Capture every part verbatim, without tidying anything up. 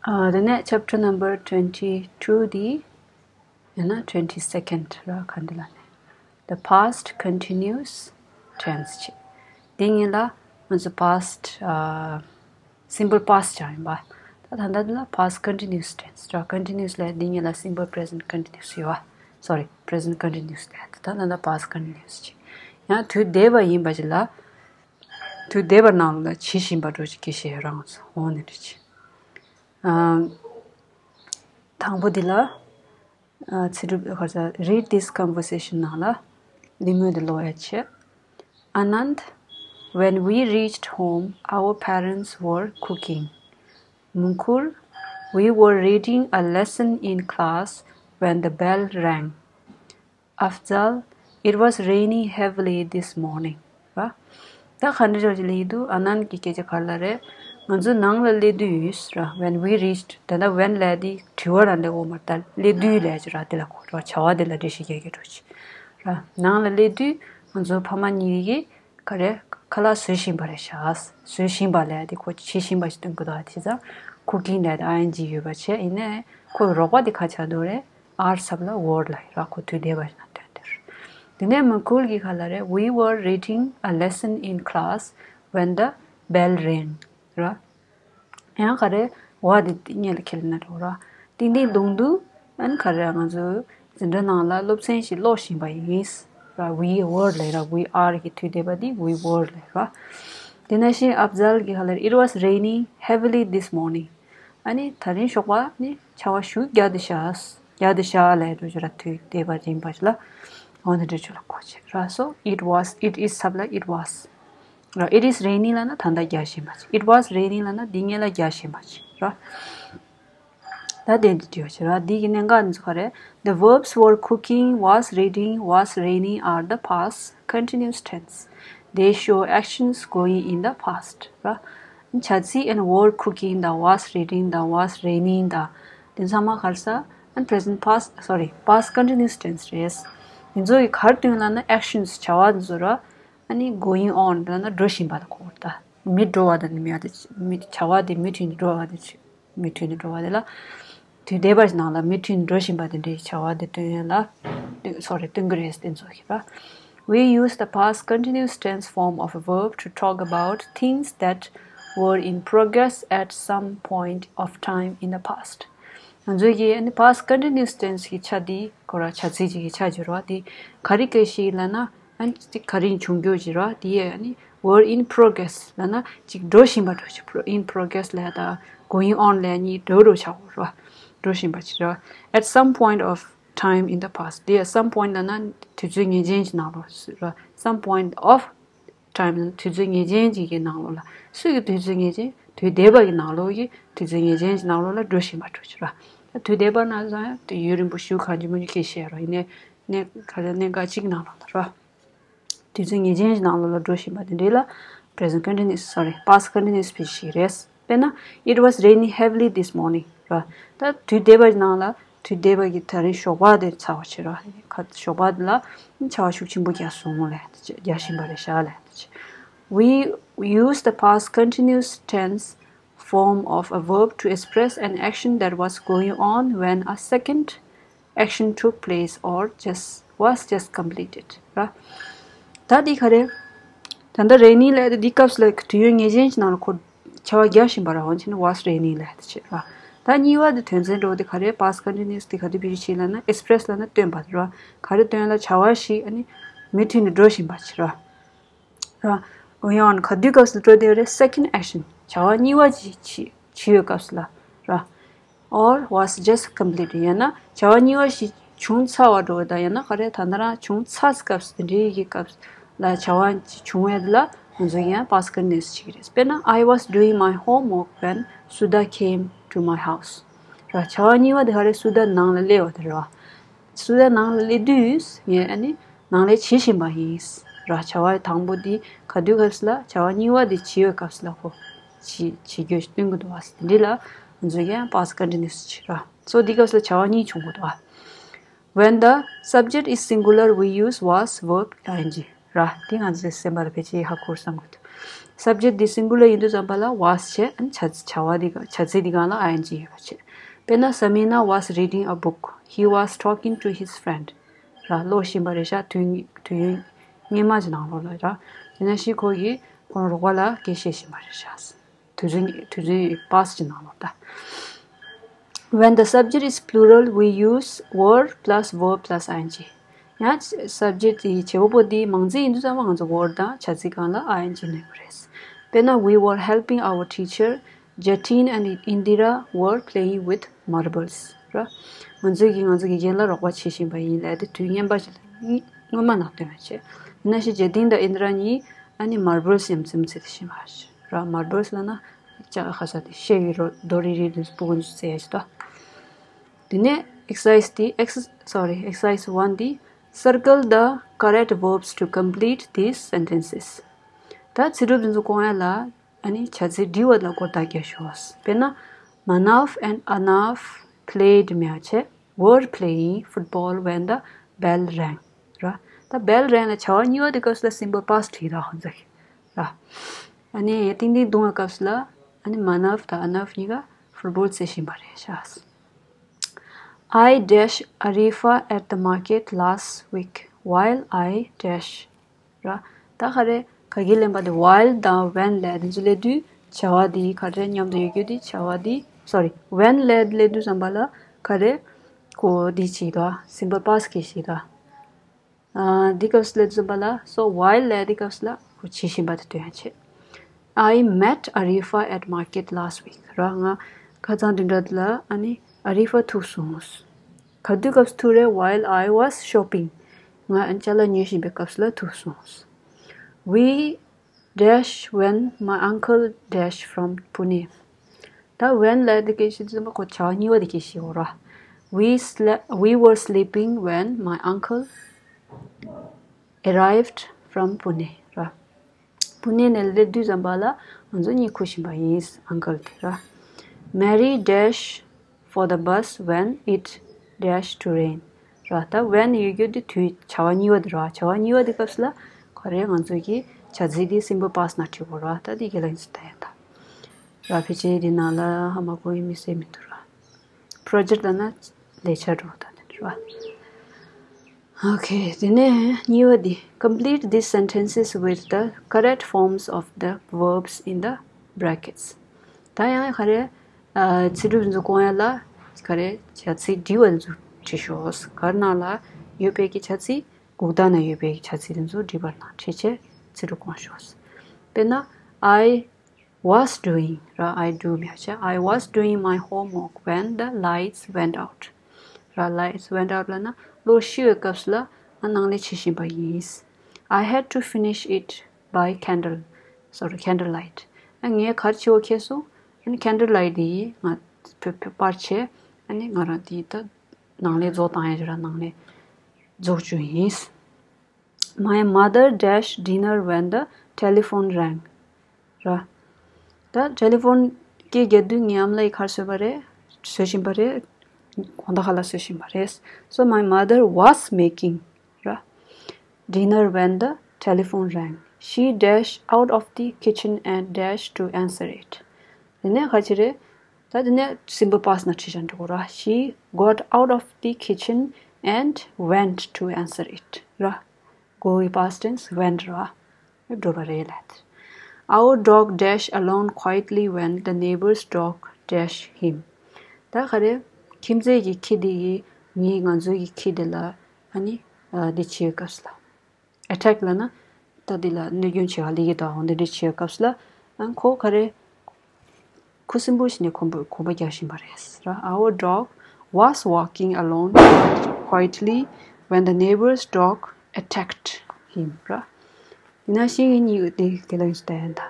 ཨ། དེ་ནས་chapter number twenty two འདི་ཡང་ན་twenty second ར། ག་འདི་ལ་ནི་the past continuous tense བྱེད། འདི་ཉིད་ལ་ང་ཚོ་past ཨ། simple past ཅང་ཡིན་པ། ད་ད་ལྟ་འདི་ལ་past continuous tense ར། continuous ལས་འདི་ཉིད་ལ་simple present continuous ཡོད་བ། sorry, present continuous ལས་ད་ད་ལྟ་past continuous བྱེད། ཡང་དུས་འདས་པ་ཡིན་པ་ཅིག་ལ། དུས་འདས་པ་ནང་ལ་བྱེད་བཞིན་པ་འགྲོ་ཅིག་གི་ཞེས་རང་ཚོ་འོང་ནི་རེད་ཅི། ཨ། དང་པོ་འདི་ལ། ཨ། ཚེ་སྒྲུབ་ག་ས read this conversation ནང་ལ་གླེང་མོལ་འདི་ཀློག་ཡ་བྱེད། Anand, when we reached home, our parents were cooking. Mukul, we were reading a lesson in class when the bell rang. Afzal, it was raining heavily this morning. ར། ད་ག་འདྲ་ཅིག་ལབ་ཀྱི་འདུག་ཨ་ནན་གྱི་སྐད་ཆ་ག་རེ་ལབ་རེད། ང་ཚོ་ནང་ལ་སླེབས་དུས་ར། when we reached ད་ལྟ་when ལབ་དེ་དྲི་བ་རང་ལབ་འོ་མ། ད་སླེབས་དུས་ལབ་ཀྱི་ར། དེ་ལ་གོ་ར། བྱ་བ་དེ་ལ་འགྲེལ་བཤད་རྒྱག་གི་འགྲོ་ཅི་ར། ནང་ལ་སླེབས་དུས་ང་ཚོ་ཕ་མ་གཉིས་ཀྱིས་ག་རེ་ཁ་ལག་བཟོ་བཞིན་པ་རེད་ཤག་བཟོ་བཞིན་པ་ལབ་དེ་ཁོ་བྱེད་བཞིན་པ་ཞིག་སྟོན་གི་འདུག་ཨ། དེ་ཙང་cooking ལབ་དེ་ing ཡོད་པ་བྱས། ཡིན་ནའི་ཁོའི་རོགས་པ་དེ་ག་ཆགས་འདུག་རེད། are ཚབ་ལ་were ལབ་ཡོད་ར། ཁོ་དུས་འདས་པ་ཞིག་ན་སྟོན་དེར། དེ་ནས་མུ་ཀུལ་གྱིས་ག་ལབ་རེད། We were reading a lesson in class when the bell rang ར། ཡང་ག་རེ་བ་དེ་སྔོན་ལ་ཁྱེར་ན་འགྲོ་ར། ཏིང་ཏིང་དུང་དུ་ཨན་ག་རེ་ང་ཚོ་འཛིན་གྲྭ་ནང་ལ་སློབ་ཚན་ཞིག་ཀློག་བཞིན་པ་ཡིན་ར། We were ལབ་ར། We are གི་དུས་འདས་པ་འདི་we were ལབ་ར། དེ་ནང་བཞིན་ཨབ་ཛལ་གྱིས་ག་ལབ་རེད། It was raining heavily this morning. ཨ་ནི་ད་རིང་ཞོགས་པ་ནི་ཆར་པ་ཞེ་པོ་རྒྱག་བསྡད་ཤག་རྒྱག་བསྡད་ཤག་ལབ་འགྲོ་རྒྱུ་ར། དུས་འདས་པ་ཡིན་པ་ཞིག་ལ། འོ་ན་འགྲོ་རྒྱུ་ལ་གོ་ཆེ་ར། So it was, it is ཚབ་ལ་it was ར། It is raining ལབ་ན་ད་ལྟ་རྒྱག་བཞིན་པ་ཅིག It was raining ལབ་ན་འདི་སྔོན་ལ་རྒྱག་བཞིན་པ་ཅིག་ར། ད་དེ་འདི་བྲིས་པ་ཅིག་ར། འདི་གི་གནད་འགག་འདི་ཚོ་ག་རེ། The verbs were cooking, was reading, was raining are the past continuous tense. They show actions going in the past ར། བྱ་ཚིག་and were cooking དང་was reading དང་was raining དང་དེ་ཚང་མ་ག་རེ་ཟེར། and present past, sorry, past continuous tense རེད། དེ་ཚོ་ཡི་ག་རེ་སྟོན་ལབ་ན་actions བྱ་བ་དེ་ཚོ་ར། ཨ་ནི་going on ལབ་ན་འགྲོ་བཞིན་པ་ལ་གོ་བ། ད་མི་འགྲོ་བ་དང་མི་ཡ་དེ་མི་བྱ་བ་དེ་མུ་མཐུད་ནས་འགྲོ་བ་དེ་མུ་མཐུད་ནས་འགྲོ་བ་དེ་ལ། དུས་འདས་པ་ནང་ལ་མུ་མཐུད་ནས་འགྲོ་བཞིན་པ་དེ་འདྲའི་བྱ་བ་དེ་སྟོན་ཡ་ལ། སོ་རེ་སྟོན་གི་རེད་དེ་ཚོ་ཞིག་ར། We use the past continuous tense form of a verb to talk about things that were in progress at some point of time in the past. ང་ཚོས་ཀྱིས་ཨ་ནི་past continuous tense གི་ཆ་དེ་ཁོ་ར་བྱ་ཚིག་ཅིག་གི་ཆ་བརྗོད་ར། དེ་ག་རེ་ག་ཞིག་ལབ་ན། ཨ་ནི་དེ་ག་རེ་བྱུང་རྒྱུ་ཅིག་ར། དེ་ཡས་ཨ་ནི་were in progress ལབ་ན་ཅིག་འགྲོ་བཞིན་པ་འགྲོ་ཅིག in progress ལབ་དང་going on ལབ་གཉིས་འདྲ་བོ་ཆགས་ཡོད་ར། འགྲོ་བཞིན་པ་ཅིག་ར། At some point of time in the past དེ་ཡས་some point ལབ་ན་དུས་ཚོད་ངེས་ཅན་ཅིག་ནང་ལོགས་ར། Some point of time ལབ་ན་དུས་ཚོད་ངེས་ཅན་ཅིག་གི་ནང་ལོགས་ལ། སུ་གི་དུས་ཚོད་ངེས་ཅན། དུས་འདས་པ་གི་ནང་ལོགས་ཀྱི་དུས་ཚོད་ངེས་ཅན་ཅིག་ནང་ལོགས་ལ་འགྲོ་བཞིན་པ་འགྲོ་ཅིག་ར། དུས་འདས་པ་ན་ཚང་ཡང་དུས་ཡུན་རིང་པོ་ཞིག་གང་ཅི་མང་ཅི་སྐད་བཤད་རོ། ཡིན་ནའི་གནས་ག་རེ་གནད་འགག་གཅིག་ནང་ལོགས་ལ་ར། དུས་ཚོད་ངེས་ཅན་ཞིག་ནང་ལོགས་ལ་འགྲོ་བཞིན་པ་དེ་འདྲ་ལ་present continuous, sorry, past continuous ཕལ་ཆེར་རེད། དཔེར་ན། It was raining heavily this morning ར། ད་དུས་འདས་པ་ནང་ལ་དུས་འདས་པ་གི་ད་རིང་ཞོགས་པ་དེ་ཚར་བ་བྱེད་ར། ཁ་ཞོགས་པ་དེ་ལ་ཆར་པ་ཤུགས་ཆེན་པོ་རྒྱག་སོང་ལབ་རྒྱག་བཞིན་པ་རེད་ཤག་ལབ། We use the past continuous tense form of a verb to express an action that was going on when a second action took place or just was just completed ར། ད་འདི་ག་རེ། ད་ལྟ་raining ལབ་དེ་འདི་སྐབས་སུ་ལ་དུས་ཡུན་ངེས་ཅན་ཞིག་ནང་ལ་ཁོ་ཆར་པ་རྒྱག་བཞིན་པ་ར། འོན་ཀྱང་was raining ལབ་དེ་བྱེད་ར། ད་གཉིས་པ་དེ་དོན་ཚན་འགྲོ་དེ་ག་རེ། past continuous དེ་ག་དུས་བེད་སྤྱོད་བྱེད་ལབ་ན་express ལབ་ན་སྟོན་པ་ར། ག་རེ་སྟོན་ལ་བྱ་བ་ཞིག་ཨ་ནི་མུ་མཐུད་ནས་འགྲོ་བཞིན་པ་བྱེད་ར། ར། འོ་ཡང་ག་དུས་སྐབས་སུ་འགྲོ་དེ་རེད། second action བྱ་བ་གཉིས་པ་ཅིག་བྱེད་བྱེད་ཡོད་སྐབས་སུ་ལ་ར། Or was just completed ཡང་ན་བྱ་བ་གཉིས་པ་ཞིག་བྱུང་ཚར་བ་འགྲོ་དང་ཡང་ན་ག་རེ་ད་ནི་རང་བྱུང་ཚར་སྐབས་སུ་དེ་འདྲའི་གི་སྐབས་ལ་བྱ་བ་ཅིག་བྱུང་བ་དེ་ལ་ང་ཚོ་ཡང་past continuous བྱེད་ཀྱི་རེད། དཔེར་ན། I was doing my homework when Sudha came to my house ར། བྱ་བ་གཉིས་པ་དེ་ག་རེ། སུ་དྷ་ནང་ལ་སླེབས་པ་དེ་རེད་བ། སུ་དྷ་ནང་ལ་སླེབས་དུས་ངས་ཨ་ནི་ནང་ལས་བྱེད་བཞིན་པ་ཡིན་ར། བྱ་བ་དང་པོ་འདི་ག་དུས་སྐབས་སུ་ལ། བྱ་བ་གཉིས་པ་འདི་བྱེད་པའི་སྐབས་སུ་ལ་ཁོ་བྱེད་བྱེད་རྒྱུ་ཞིག་སྟོན་གྱི་འདུག་བ། འདི་ལ་ང་ཚོ་ཡང་past continuous བྱེད་ར། སོ་འདི་སྐབས་སུ་ལ་བྱ་བ་གཉིས་བྱུང་གི་འདུག་བ། When the subject is singular, we use was, verb, ing ར། འདི་ང་ཚོའི་སེམས་པ་ལ་ཕལ་ཆེར་ཧ་གོ་བསམ་གྱི་འདུག Subject འདི་singular ཡིན་དུས་ཙམ་པ་ལ་was བྱས། ཨ་ནི་བྱ་བྱ་བ་འདི་ག་བྱ་ཚིག་འདི་སྒང་ལ་ing ཡོད་པ་བྱས། དཔེར་ན། Samina was reading a book. He was talking to his friend. ར། ཀློག་བཞིན་པ་རེད་ཤག་དུས་དུས་ཡུན་སྔོན་མ་གི་ནང་ལོགས་ལ་ར། དེ་ནང་བཞིན་ཁོ་གིས་ཁོང་རོགས་པ་ལ་སྐད་བཤད་བཞིན་པ་རེད་ཤག་དུས་ཚོད་དུས་ཚོད་past གི་ནང་ལོགས་ད། When the subject is plural, we use were plus verb plus ing. ཡང་subject དེ་བྱེད་པ་པོ་དེ་མང་ཚིག་ཡིན་དུས་ཙམ་པ་ང་ཚོ་were དང་བྱ་ཚིག་སྒང་ལ་ing གནོན་པ་རེད། དཔེར་ན། We were helping our teacher. Jatin and Indira were playing with marbles. ར། ང་ཚོས་ཀྱིས་ང་ཚོ་དགེ་རྒན་ལ་རོགས་པ་བྱེད་བཞིན་པ་ཡིན་ལབ་དེ་དུས་སྔོན་མ་ཞིག་ལ་སྔོན་མ་ནང་སྟོན་པ་བྱས། ཡིན་ན་ཞིག་Jatin དང་Indira གཉིས་ཨ་ནི་marbles ཡམ་ཚིམ་ཚིག་དེ་བཞིན་པ་ར། Marbles ལབ་ན་ཅ་ཁ་ས་དེ་ཤེལ་གྱི་རྡོ་རིལ་རིལ་དེ་སྤུ་གུ་ཚོས་རྩེ་ཡ་ཞིག་ཏོ། དེ་ནས་exercise དེ་ex sorry exercise one དེ། Circle the correct verbs to complete these sentences. ད་ཚིག་གྲུབ་དེ་ཚོ་བསྐོང་ཡ་ལ་ཨ་ནི་བྱ་ཚིག་འབྲི་བ་ལ་སྒོར་བརྡ་རྒྱག་ཤོག་དཔེར་ན། Manav and Arnav played མེད་བྱས། Were playing football when the bell rang. ར། ད་bell rang ལ་བྱ་བ་གཉིས་པ་དེ་སྐབས་སུ་ལ་simple past བྲིས་ར་ཧོན་ཟེར། ར། ཨ་ནི་ཡ་ཏིང་ཏིང་རྡུང་བའི་སྐབས་སུ་ལ་ཨ་ནི་Manav དང་Arnav གཉིས་ཀ་football རྩེ་བཞིན་པ་རེད་ཤག I dash Arifa at the market last week while I dash ར། ད་ག་རེ་ག་གི་ལེན་པ་དེ་while དང་when ལས་དེ་ཚོ་ལས་དུས་བྱ་བ་དེ་ག་རེ་མཉམ་དུ་ཡོད་རྒྱུ་དེ་བྱ་བ་དེ་sorry when ལས་ལས་དུས་ཙམ་པ་ལ་ག་རེ་གོ་དེ་བྱེད་དོ། simple past གི་བྱེད་དོ། འདི་སྐབས་སུ་ལས་དུས་ཙམ་པ་ལ་so while ལས་དེ་སྐབས་སུ་ལ་གོ་བྱེད་བཞིན་པ་དེ་སྟོན་ཡ་བྱེད། I met Arifa at market last week. ར། ང་ཁ་སང་བདུན་ཕྲག་ལ་ཨ་ནི་Arifa ཐུག་སོང་། ག་དུས་སྐབས་སུ་ཐུག་རེད། While I was shopping. ང་ཨ་ནི་ཅ་ལག་ཉོ་བཞིན་པའི་སྐབས་སུ་ལ་ཐུག་སོང་། We dash when my uncle dash from Pune. ད་when ལ་དེ་སྐད་བཤད་དུས་ཙམ་པ་ཁོ་བྱ་བ་གཉིས་པ་དེ་སྐད་བཤད་ཡོད་ར། We slept, we were sleeping when my uncle arrived from Pune. ར། པུ་ནེ་ནས་སླེབས་དུས་ཙམ་པ་ལ་ང་ཚོ་གཉིད་ཁུག་བཞིན་པ་ཡིན། uncle དེ་ར། Mary dash for the bus when it dash to rain. ར། ད་when ཡོད་རྒྱུ་དེ་དུས་བྱ་བ་གཉིས་པ་དེ་ར། བྱ་བ་གཉིས་པ་དེ་སྐབས་སུ་ལ་ག་རེ་ང་ཚོ་གི་བྱ་ཚིག་དེ་simple past ནང་བྲིས་དགོས་ར། ད་དེ་གི་ལ་ཡིན་ས་ད་ཡ་ད། ར། ཕལ་ཆེར་དེ་ནང་ལ་ཧ་མ་གོ་ཡིན་མི་སྲིད་མི་འདུག་ར། project ལ་ན་ལས་འཆར་འགྲོ་ད་དེ་ར། Okay དེ་ནས་གཉིས་པ་འདི། Complete these sentences with the correct forms of the verbs in the brackets. ད་ཡང་ག་རེ། ཨ། ཚིག་གྲུབ་འཛུགས་གོང་ཡ་ལ་ག་རེ་བྱ་ཚིག་འབྲི་བ་འཛུགས་བྲིས་ཤོག་གར་ནང་ལ་ཡོད་པའི་གི་བྱ་ཚིག་གུག་རྟགས་ནང་ཡོད་པའི་གི་བྱ་ཚིག་དེ་ཚོ་འབྲི་བར་ནང་བྲིས་བྱས་ཚིག་གྲུབ་གོང་ཤོག་དཔེར་ན། I was doing ར། I do མེད་བྱས། I was doing my homework when the lights went out. ར། lights went out ལབ་ན་གློག་ཤི་བའི་སྐབས་སུ་ལ་ང་ནང་ལས་བྱེད་བཞིན་པ་ཡིན། I had to finish it by candle, sorry, candlelight. ཨ། ངས་གར་བྱེད་དགོས་ཁེལ་སོང་། ཨ་ནི་candlelight དེ་ཡིས་ང་ཕ་ཕ་པར་བྱས། ཨ་ནི་ང་རང་དེ་ད་ནང་ལས་རྫོགས་བཏང་ཡ་ཅིག་ར། ནང་ལས་རྫོགས་བཅུག་ཡིན། My mother dash dinner when the telephone rang. ར། ད་ཊེ་ལི་ཕོན་སྐད་རྒྱག་དུས་ངའི་ཨ་མ་ལགས་ཀྱིས་ག་རེ་བཟོས་པ་རེད། བཟོ་བཞིན་པ་རེད། དགོང་དག་ག་ལ་བཟོ་བཞིན་པ་རེད། So my mother was making ར། dinner when the telephone rang. She dash out of the kitchen and dash to answer it. དེ་ནས་ག་ཅི་རེད། ད་དེ་ནས་simple past ནང་བྲིས་བཞག་འགྲོ་གི་ར། She got out of the kitchen and went to answer it ར། གོ་གི་past tense went ར། འགྲོ་བ་རེད་ལབ། Our dog dash along quietly when the neighbor's dog dash him. ད་ག་རེ། ཁྱིམ་མཚེས་ཀྱི་ཁྱི་དེ་གིས་ངའི་ང་ཚོའི་གི་ཁྱི་དེ་ལ་ཨ་ནི་འདི་བྱེད་སྐབས་ལ། attack ལབ་ན་ད་འདི་ལ་གནོད་སྐྱོན་བྱེད་པ་ལས་ཀྱི་དང་འདི་འདྲ་བྱེད་སྐབས་ལ་ཨ་ཁོ་ག་རེ། ཁུ་སིམ་པོ་བྱས་ནས་གོམ་པ་གོམ་པ་རྒྱག་བཞིན་པ་རེད་ར། Our dog was walking alone quietly when the neighbor's dog attacked him ར། ཡིན་ན་ཤིང་གི་གཉིས་དེ་དེ་ལ་ཡིན་ད་ཡིན་ད་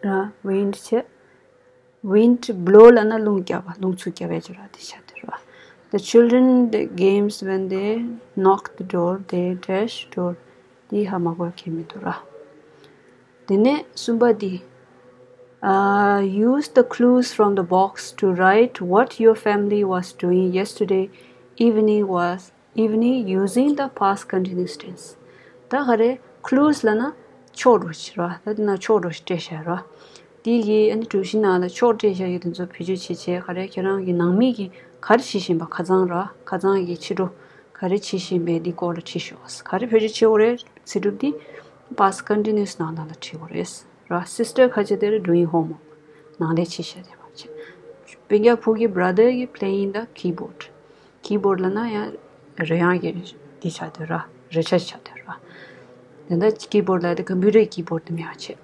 ར། wind བྱས། wind blow ལབ་ན་རླུང་རྒྱབ་པ། རླུང་འཚུབ་རྒྱབ་པའི་ཅོ་ར་དེ་བྱ་དེ་ར། The children the games when they knock the door they dash door. འདི་ཧ་མ་གོ་མཁན་མི་འདུག་ར། དེ་ནས་གསུམ་པ་འདི། Uh, use the clues from the box to write what your family was doing yesterday evening was evening using the past continuous tense. ད་ག་རེ། clues ལབ་ན་ ཕྱོགས་འགྲོ་ཞིག་ར། ད་དེ་ན་ཕྱོགས་འགྲོ་ཞིག་སྤྲད་བཞག་ར། དེ་གི་ཨ་ནི་གྲུ་བཞི་ནང་ལ་ཕྱོགས་སྤྲད་བཞག་ཡོད་དེ་ཚོ་བེད་སྤྱོད་བྱེད་བྱས་ག་རེ་ཁྱེད་རང་གི་ནང་མི་གི་ག་རེ་བྱེད་བཞིན་པ་ཁ་སང་ར། ཁ་སང་གི་ཕྱི་དྲོ་ག་རེ་བྱེད་བཞིན་པའི་འདི་སྐོར་ལ་བྲིས་ཤོག་ག་རེ་བེད་སྤྱོད་བྱེད་དགོས་རེད། ཚིག་གྲུབ་འདི་past continuous ནང་ལ་བྲིས་དགོས་རེད་ར། Sister ཁ་ཅིག་དེ་རེད། Doing homework ནང་ལས་བྱེད་བཞག་དེ་བ་བྱེད། སྤུན་ཀྱག་བུ་གི་brother གི་playing the keyboard keyboard ལབ་ན་ཡང་རོལ་དབྱངས་ཀྱི་འདི་ཆགས་སྡོད་ར། རོལ་ཆ་ཆགས་སྡོད་ར། དེ་འདྲ་keyboard ལབ་དེ་computer keyboard དེ་མེད་པ་བྱས།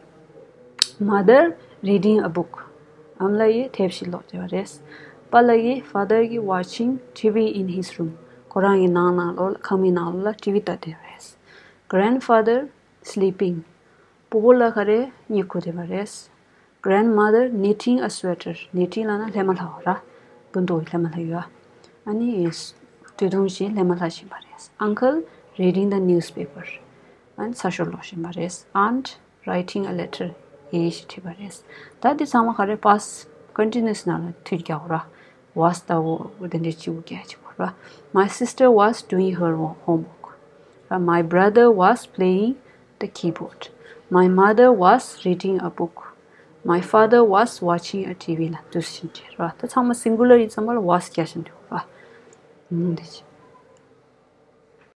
Mother reading a book ཨ་མ་ལགས་ཀྱིས་དེབ་ཞིག་ཀློག་བསྡད་པ་རེད། པཱ་ལགས་ཀྱིས་father གྱིས་watching T V in his room ཁོ་རང་གི་ནང་ནང་ལོགས་ལ་ཁང་མིག་ནང་ལོགས་ལ་ཊི་ཝི་ལྟ་བསྡད་པ་རེད། Grandfather sleeping པོ་པོ་ལགས་ག་རེ་གཉིད་ཁུག་བསྡད་པ་རེད། Grandmother knitting a sweater knitting ལབ་ན་ལྷན་མ་ལྷ་བ་ར། སྤུ་མདོག་གི་ལྷན་མ་ལྷ་ཡོད་ཨ། ཨ་ནི་སྟོད་ཐུང་བཞིན་ལྷན་མ་ལྷ་བཞིན་པ་རེད། Uncle reading the newspaper ཨ་ནི་ཚགས་ཤོག་ཀློག་བཞིན་པ་རེད། Aunt writing a letter ཡི་ཞིག་བྲིས་པ་རེད། ད་འདི་ཚང་མ་ག་རེ་past continuous ནང་ལ་མཐུད་རྒྱག་ར། was ལྟ་བུ་དེ་འདྲའི་སྤྱི་བོ་རྒྱག་བྱེད་པ་ར། My sister was doing her homework ར། My brother was playing the keyboard. My mother was reading a book. My father was watching a T V ལ་དུས་ཕྱིན་ཅི་ར། ད་ཚང་མ་singular ཡིན་ཙམ་པ་ལ་was རྒྱག་བཞིན་འདུག་ར། ཨུམ་འདི་ཅི།